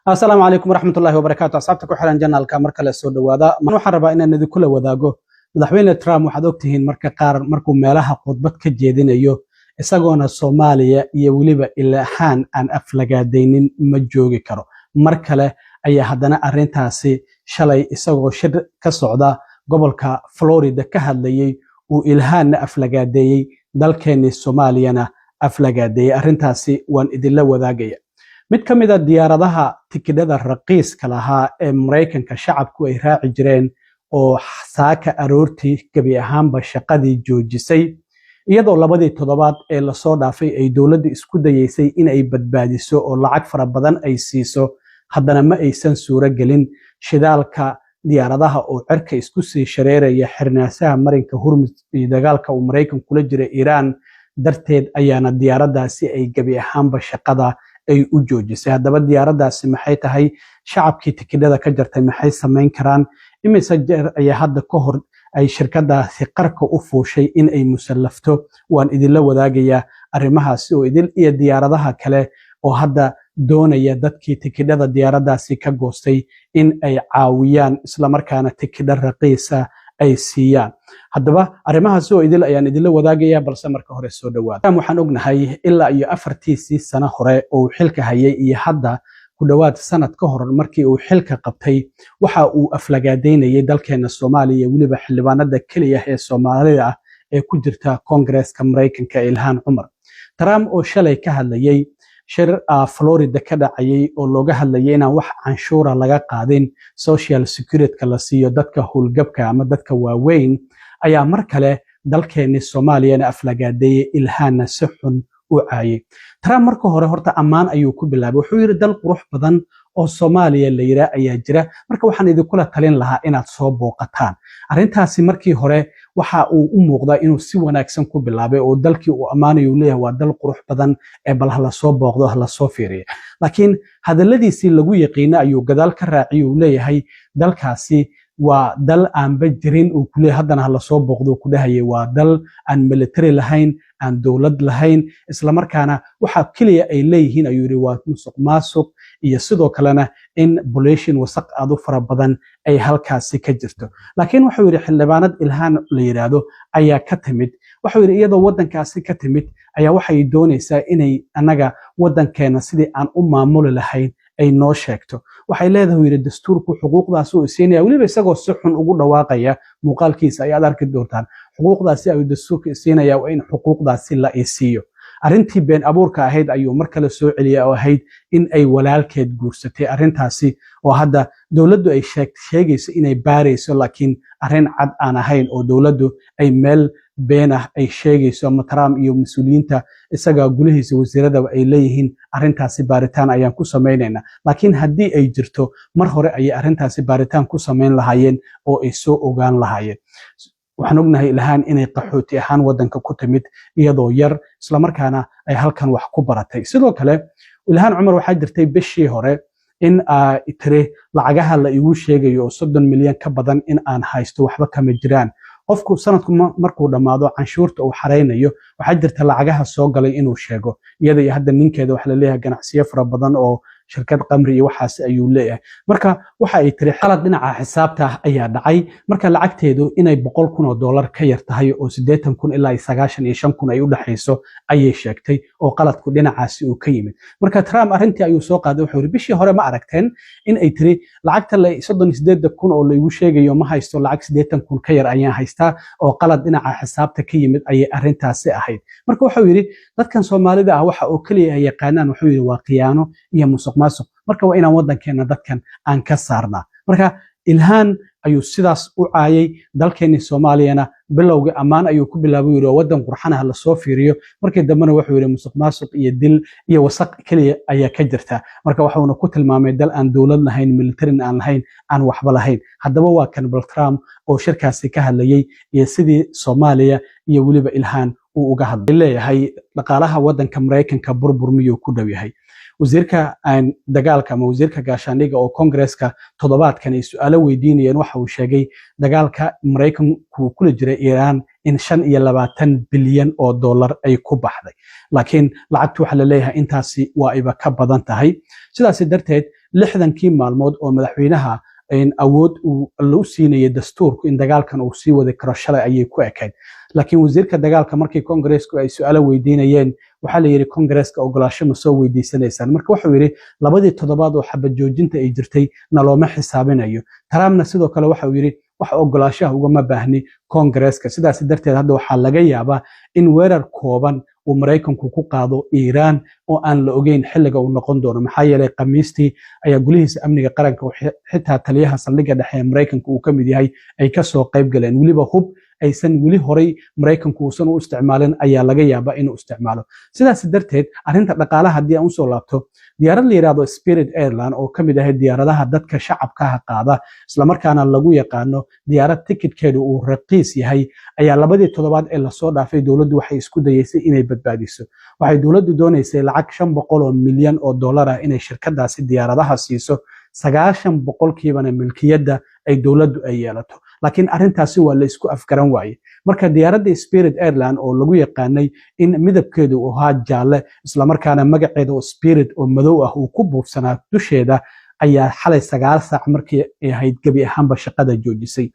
Asalaamu calaykum waraxmatullahi wabarakaatu. Asxaabta ku xiran channelka, mar kale soo dhowaada. Waxaan rabaa inaan idinkula wadaago Madaxweyne Trump. Waxaad ogtihiin marka qaar markuu meelaha khudbad ka jeedinayo, isagoona Soomaaliya iyo weliba Ilhaan aan aflagaadaynin ma joogi karo. Mar kale ayaa haddana arrintaasi shalay, isagoo shir ka socda gobolka Florida ka hadlayey, uu Ilhaanna aflagaadeeyey, dalkeenni Soomaaliyana aflagaadeeyey. Arrintaasi waan idinla wadaagaya. Mid ka mid a diyaaradaha tikidhada raqiiska lahaa ee Maraykanka shacabku ay raaci jireen oo saaka aroortii gebi ahaanba shaqadii joojisay, iyadoo 2dii toddobaad ee lasoo dhaafay ay dowladdu isku dayeysay in ay badbaadiso oo lacag fara badan ay siiso, haddana ma aysan suuro gelin. Shidaalka diyaaradaha oo cirka isku sii shareeraya, xirnaasaha marinka Hurmud iyo dagaalka uu Maraykan kula jira Iiraan darteed ayaana diyaaraddaasi ay gebi ahaanba shaqada ay u joojisay. Haddaba diyaaraddaasi maxay tahay? Shacabkii tikidhada ka jartay maxay samayn karaan? Imise jeer ayaa hadda ka hor ay shirkadaasi qarka u fuushay in ay musallafto? Waan idinla wadaagayaa arrimahaasi oo idil iyo diyaaradaha kale oo hadda doonaya dadkii tikidhada diyaaraddaasi ka goostay in ay caawiyaan, islamarkaana tikidho raqiisa ay siiyaan. Haddaba arrimahaasi oo idil ayaan idinla wadaagaya, balse marka hore soo dhawaada. Waxaan ognahay ilaa iyo 4tiisii sano hore oo uu xilka hayay iyo hadda ku dhowaad sanad ka hor markii uu xilka qabtay, waxa uu aflagaadeynayay dalkeena Soomaaliya, weliba xildhibaanada keliya ee Soomaalida ah ee ku jirta Koongareeska Maraykanka, Ilhaan Cumar. Trump oo shalay ka hadlayay shir Florida ka dhacayay oo looga hadlayay inaan wax canshuura laga qaadin Social Security-ka la siiyo dadka howlgabka ama dadka waaweyn, ayaa mar kale dalkeenni Soomaaliyana aflagaadeeyey, Ilhaanna si xun u caayay. Trump marka hore horta ammaan ayuu ku bilaabay. Wuxuu yidhi, "Dal qurux badan oo Soomaaliya la yidhaa ayaa jira, marka waxaan idinkula talin lahaa inaad soo booqataan." Arrintaasi markii hore waxa uu u muuqdaa inuu si wanaagsan ku bilaabay oo dalkii uu ammaanayo, uu leeyahay waa dal qurux badan ee bal hala soo booqdo, hala soo fiiriyo. Laakiin hadalladiisii lagu yaqiina ayuu gadaal ka raaciyay. Uu leeyahay dalkaasi waa dal aanba jirin uu kuleeyahay, haddana hala soo booqdo uu ku dhahayay. Waa dal aan military lahayn, aan dowlad lahayn, islamarkaana waxa keliya ay leeyihiin, ayuu yidhi, waa musuq maasuq iyo sidoo kalena in pollution, wasaq aad u fara badan ay halkaasi ka jirto. Laakiin wuxuu yidhi xildhibaanad Ilhaan la yidhaahdo ayaa ka timid. Wuxuu yidhi iyadoo waddankaasi ka timid ayaa waxay doonaysaa inay annaga waddankeena sidii aan u maamuli lahayn ay noo sheegto. Waxay leedahay, yidhi, dastuurku xuquuqdaas uu siinaya. Weliba isagoo si xun ugu dhawaaqaya, muuqaalkiisa ayaad arki doontaan. Xuquuqdaasi ayuu dastuurka siinaya, waa in xuquuqdaasi la isiiyo. Arrintii been abuurka ahayd ayuu mar kale soo celiyay oo ahayd in ay walaalkeed guursatay. Arrintaasi oo hadda dowladdu ay sheegayso inay baarayso, laakiin arrin cad aan ahayn oo dowladdu ay meel been ah ay sheegayso, ama Trump iyo mas-uuliyiinta isaga gulihiisa wasiiradaba ay leeyihiin arrintaasi baaritaan ayaan ku samaynaynaa. Laakiin haddii ay jirto, mar hore ayay arrintaasi baaritaan ku samayn lahaayeen oo ay soo ogaan lahaayeen. Waxaan ognahay Ilhaan inay qaxooti ahaan waddanka ku timid iyadoo yar, islamarkaana ay halkan wax ku baratay. Sidoo kale Ilhaan Cumar waxaa jirtay bishii hore in tiri lacagaha la igu sheegayo oo 30 milyan ka badan in aan haysto waxba kama jiraan. Qofku sanadku markuu dhammaado canshuurta uu xaraynayo, waxaa jirta lacagaha soo galay inuu sheego. Iyada iyo hadda ninkeeda waxa laleeyahay ganacsiyo fara badan oo shirkad qamri iyo waxaas ayuu leeyahay. Marka waxa ay tiri qalad dhinaca xisaabta ah ayaa dhacay, marka lacagteedu inay $100,000 ka yar tahay oo 80,000 ilaa 95,000 ay u dhexayso ayay sheegtay, oo qaladku dhinacaasi uu ka yimid. Marka Trump arrintii ayuu soo qaaday. Wuxuu yidhi, bishii hore ma aragteen in ay tiri lacagta 38,000 oo laygu sheegayo ma haysto, lacag 80,000 ka yar ayaan haystaa, oo qalad dhinaca xisaabta ka yimid ayay arrintaasi ahayd. Marka wuxuu yidhi dadkan Soomaalida ah waxa oo keliya ay yaqaanaan, wuxuu yidhi, waa khiyaano iyo musuq maasuq, marka waa inaan waddankeena dadkan aan ka saarnaa. Marka Ilhaan ayuu sidaas u caayay. Dalkeenii Soomaaliyana bilowga ammaan ayuu ku bilaabay, yidhi oo waddan qurxanaha lasoo fiiriyo. Markii dambena wuxuu yidhi musuq maasuq iyo dil iyo wasaq keliya ayaa ka jirta. Marka waxuuna ku tilmaamay dal aan dowlad lahayn, militarin aan lahayn, aan waxba lahayn. Haddaba waa kan bal Trump oo shirkaasi ka hadlayey iyo sidii Soomaaliya iyo weliba Ilhaan uu uga hadlay. Leeyahay dhaqaalaha waddanka Maraykanka burbur miyuu ku dhow yahay? Wasiirka dagaalka ama wasiirka gaashaandhigga oo Kongresska toddobaadkan ay su-aalo weydiinayeen waxa uu sheegay dagaalka Maraykanku kula jiray Iiraan in 25 bilyan oo dollar ay ku baxday, laakiin lacagtu waxaa la leeyahay intaasi waa iba ka badan tahay. Sidaasi darteed 60-kii maalmood oo madaxweynaha awood uu loo siinayay dastuurku in dagaalkan uu sii wadi karo shalay ayay ku ekayd. Laakiin wasiirka dagaalka markii Kongareesku ay su-aalo weydiinayeen, waxaa la yidhi, "Kongareeska ogolaasho ma soo weydiisanaysaan?" Marka wuxuu yidhi, "Labadii toddobaad oo xabad joojinta ay jirtay nalooma xisaabinayo." Trumpna sidoo kale waxa uu yidhi, "Wax ogolaashaha ugama baahni Kongareeska." Sidaas darteed hadda waxaa laga yaabaa in weerar kooban uu Maraykanku ku qaado Iiraan oo aan la ogeyn xilliga uu noqon doono, maxaa yeelay Khamiistii ayaa Golihiisa Amniga Qaranka, xitaa taliyaha saldhigga dhexe ee Maraykanka uu ka mid yahay, ay kasoo qayb galeen. Weliba hub aysan weli horay Maraykanku uusan u isticmaalin ayaa laga yaabaa inuu isticmaalo. Sidaas darteed arrinta dhaqaalaha haddii aan usoo laabto, diyaarad la yidhaahdo Spirit Airline oo ka mid ahayd diyaaradaha dadka shacabkaha qaada, islamarkaana lagu yaqaano diyaarad tikidhkeedu uu raqiis yahay, ayaa labadii toddobaad ee lasoo dhaafay dowladdu waxay isku dayeysay inay badbaadiso. Waxay dowladdu doonaysay lacag 500 milyan oo dollar ah inay shirkadaasi diyaaradaha siiso, 90%-na milkiyadda ay dowladdu ay yeelato, laakiin arrintaasi waa la isku afgaran waaye. Marka diyaaradda Spirit Airline oo lagu yaqaanay in midabkeedu uu ahaa jaalle, islamarkaana magaceeda oo Spirit oo madow ah uu ku buufsanaa dusheeda, ayaa xalay 9 saac markii ay ahayd gebi ahaanba shaqada joojisay.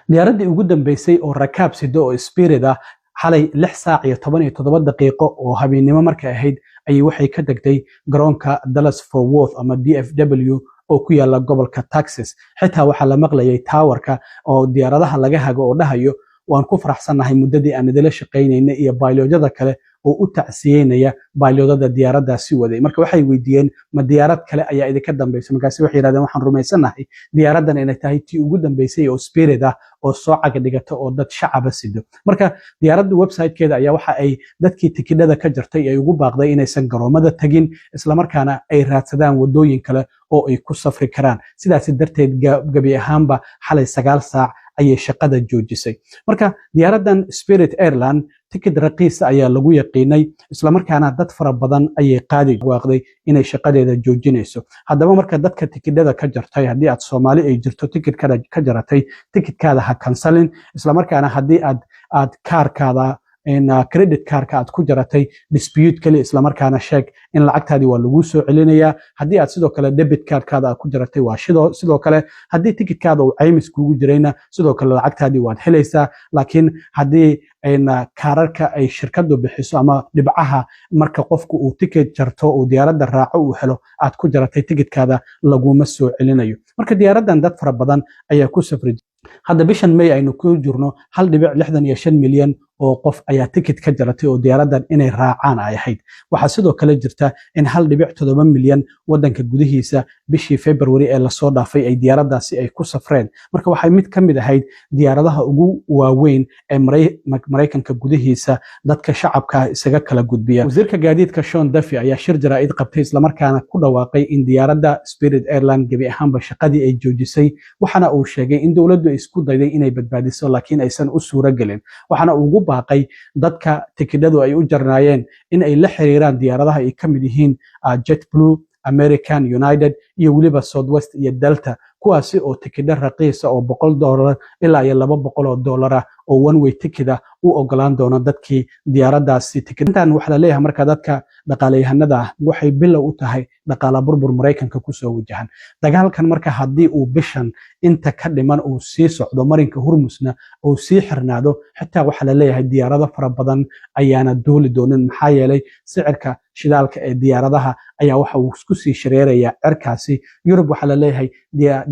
Diyaaraddii ugu dambeysay oo rakaab sido oo Spirit ah xalay 6 saac iyo 17 daqiiqo oo habeennimo markay ahayd ayay waxay ka degtay garoonka Dallas Fort Worth ama DFW oo ku yaala gobolka Texas. Xitaa waxaa la maqlayay tower-ka oo diyaaradaha laga hago oo dhahayo, "Waan ku faraxsannahay muddadii aan idila shaqaynayna," iyo pilot-yada kale oo u tacsiyeynaya pilot-yada diyaaraddaasi waday. Marka waxay weydiiyeen, "Ma diyaarad kale ayaa idinka dambaysa?" Markaasi waxay yidhahdeen, "Waxaan rumaysannahay diyaaraddan inay tahay tii ugu dambeysay oo Spirit ah oo soo caga dhigata oo dad shacaba sido." Marka diyaaradda website-keeda ayaa waxa ay dadkii tikidhada ka jartay ay ugu baaqday inaysan garoomada tegin, islamarkaana ay raadsadaan wadooyin kale oo ay ku safri karaan. Sidaasi darteed gebi ahaanba xalay 9 saac ayay shaqada joojisay. Marka diyaaraddan Spirit Airline tikid raqiisa ayaa lagu yaqiinay, islamarkaana dad fara badan ayay qaadi waaqday inay shaqadeeda joojinayso. Haddaba marka dadka tikidhada ka jartay, haddii aad Soomaali ay jirto tikidhkada ka jaratay, tikidkaada ha cancel-in. Islamarkaana haddii aad kaarkaada, credit card-ka aad ku jaratay, dispute kali, islamarkaana sheeg in lacagtaadii waa lagu soo celinayaa. Haddii aad sidoo kale debit card-kaada aad ku jaratay, waa sidoo kale. Haddii tikidkaada uu caymis kuugu jirayna, sidoo kale lacagtaadii waad helaysaa. Laakiin haddii kaararka ay shirkadu bixiso ama dhibcaha marka qofku uu ticket jarto uu diyaaradda raaco uu helo aad ku jaratay, tikidkaada laguma soo celinayo. Marka diyaaraddan dad fara badan ayaa ku safri. Hadda bishan May aynu ku jirno, 1.65 milyan oo qof ayaa tikid ka jaratay oo diyaaraddan inay raacaan ay ahayd. Waxaa sidoo kale jirta in 1.7 milyan wadanka gudihiisa bishii February ee lasoo dhaafay ay diyaaraddaasi ay ku safreen. Marka waxay mid ka mid ahayd diyaaradaha ugu waaweyn ee Maraykanka gudihiisa dadka shacabka isaga kala gudbiya. Wasiirka gaadiidka Sean Duffy ayaa shir jaraa'id qabtay, islamarkaana ku dhawaaqay in diyaaradda Spirit Airline gebi ahaanba shaqadii ay joojisay. Waxaana uu sheegay in dowladdu ay isku dayday inay badbaadiso, laakiin aysan u suuro gelin. Waxaana uu ugu baaqay dadka tikidhadu ay u jarnaayeen in ay la xiriiraan diyaaradaha ay ka mid yihiin JetBlue, American, United iyo weliba Southwest iyo Delta, kuwaasi oo tikidho raqiisa oo $100 ilaa iyo $200 ah oo one way ticket ah u ogolaan doono dadkii diyaaraddaasi tikidhintan. Waxaa la leeyahay marka dadka dhaqaalayahanada ah, waxay bilow u tahay dhaqaala burbur Maraykanka kusoo wajahan dagaalkan. Marka haddii uu bishan inta ka dhiman uu sii socdo, marinka Hurmusna uu sii xirnaado, xitaa waxaa la leeyahay diyaarado fara badan ayaana duuli doonin, maxaa yeelay sicirka shidaalka ee diyaaradaha ayaa waxa uu isku sii shareerayaa cirkaasi. Yurub waxaa la leeyahay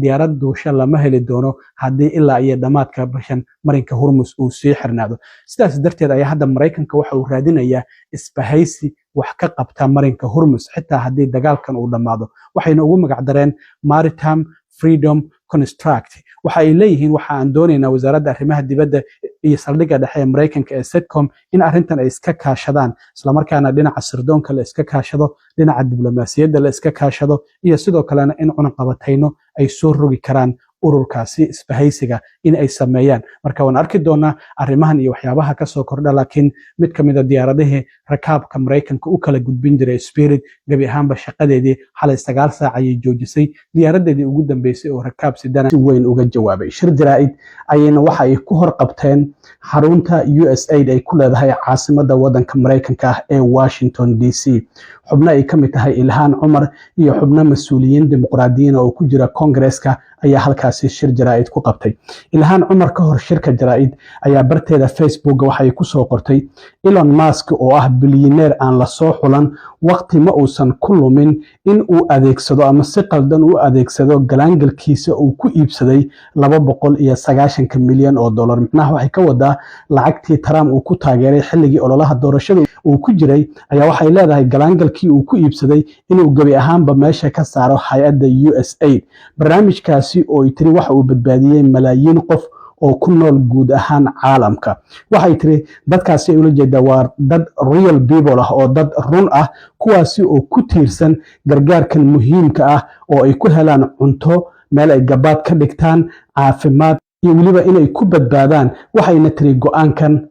diyaarad duusha lama heli doono haddii ilaa iyo dhammaadka bishan marinka Hurmus uu sii xirnaado. Sidaas darteed ayaa hadda Maraykanka waxa uu raadinayaa isbahaysi wax ka qabta marinka Hurmus xitaa haddii dagaalkan uu dhammaado. Waxayna ugu magacdareen Maritime Freedom Construct. Waxa ay leeyihiin, waxa aan doonaynaa Wasaaradda Arrimaha Dibadda iyo saldhigga dhexe ee Maraykanka ee CENTCOM in arrintan ay iska kaashadaan, islamarkaana dhinaca sirdoonka la iska kaashado, dhinaca diblomaasiyadda la iska kaashado, iyo sidoo kalena in cunaqabatayno ay soo rogi karaan. Ururkaasi isbahaysiga in ay sameeyaan. Marka waan arki doonaa arrimahan iyo waxyaabaha kasoo kordha, laakiin mid ka mid a diyaaradihii rakaabka Maraykanka u kala gudbin jiray, Spirit, gebi ahaanba shaqadeedii xalay 9 saac ayay joojisay, diyaaradeedii ugu dambeysay oo rakaab sidana si weyn uga jawaabay. Shir jaraa'id ayayna waxa ay ku hor qabteen xarunta USAID ay ku leedahay caasimada wadanka Maraykanka ah ee Washington DC. Xubno ay ka mid tahay Ilhaan Cumar iyo xubno mas-uuliyiin Dimuqraadiyiin oo ku jira Koongareeska ayaa halkaasi shir jaraa'id ku qabtay. Ilhaan Cumar ka hor shirka jaraa'id ayaa barteeda Facebook waxay kusoo qortay: "Elon Musk oo ah bilyaneer aan lasoo xulan, waqti ma uusan ku lumin in uu adeegsado ama si qaldan u adeegsado galaangalkiisa uu ku iibsaday $290 milyan." Micnaha waxay ka wadaa lacagtii Trump uu ku taageeray xilligii ololaha doorashada uu ku jiray ayaa waxay leedahay galaangalkii uu ku iibsaday inuu gebi ahaanba meesha ka saaro hay-adda USAID, barnaamijkaasi oo ay tiri waxa uu badbaadiyey malaayiin qof oo ku nool guud ahaan caalamka. Waxay tiri dadkaasi ay ula jeedaa waa dad real people ah oo dad run ah, kuwaasi oo ku tiirsan gargaarkan muhiimka ah oo ay ku helaan cunto, meel ay gabaad ka dhigtaan, caafimaad iyo weliba inay ku badbaadaan. Waxayna tiri go-aankan,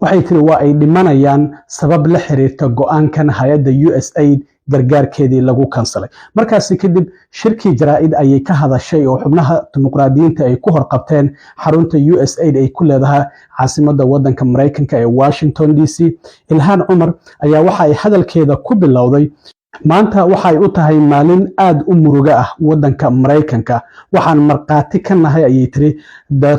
waxay tiri, waa ay dhimanayaan sabab la xiriirta go-aankan hay-adda USAID gargaarkeedii lagu kansalay. Markaasi kadib shirkii jaraa'id ayay ka hadashay oo xubnaha Dimuqraadiyiinta ay ku horqabteen xarunta USAID ay ku leedahay caasimadda wadanka Maraykanka ee Washington DC. Ilhaan Cumar ayaa waxa ay hadalkeeda ku bilowday: "Maanta waxay u tahay maalin aad u murugo ah waddanka Maraykanka. Waxaan markhaati ka nahay," ayay tiri,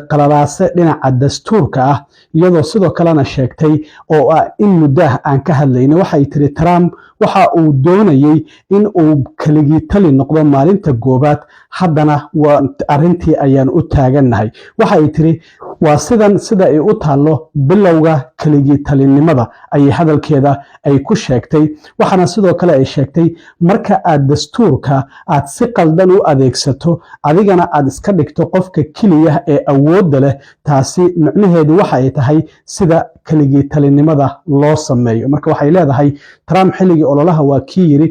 "qalalaase dhinaca dastuurka ah," iyadoo sidoo kalena sheegtay oo ah in muddaah aan ka hadlayna. Waxay tiri Trump waxa uu doonayey in uu keligii tali noqdo maalinta goobaad, haddana waa arrintii ayaan u taagannahay. Waxay tiri waa sidan sida ay u taallo bilowga keligii talinimada, ayay hadalkeeda ay ku sheegtay. Waxaana sidoo kale ay sheegtay marka aad dastuurka aad si qaldan u adeegsato, adigana aad iska dhigto qofka keliya ee awoodda leh, taasi micnaheedu waxa ay tahay sida keligii talinimada loo sameeyo. Marka waxay leedahay Trump xilligii ololaha waa kii yiri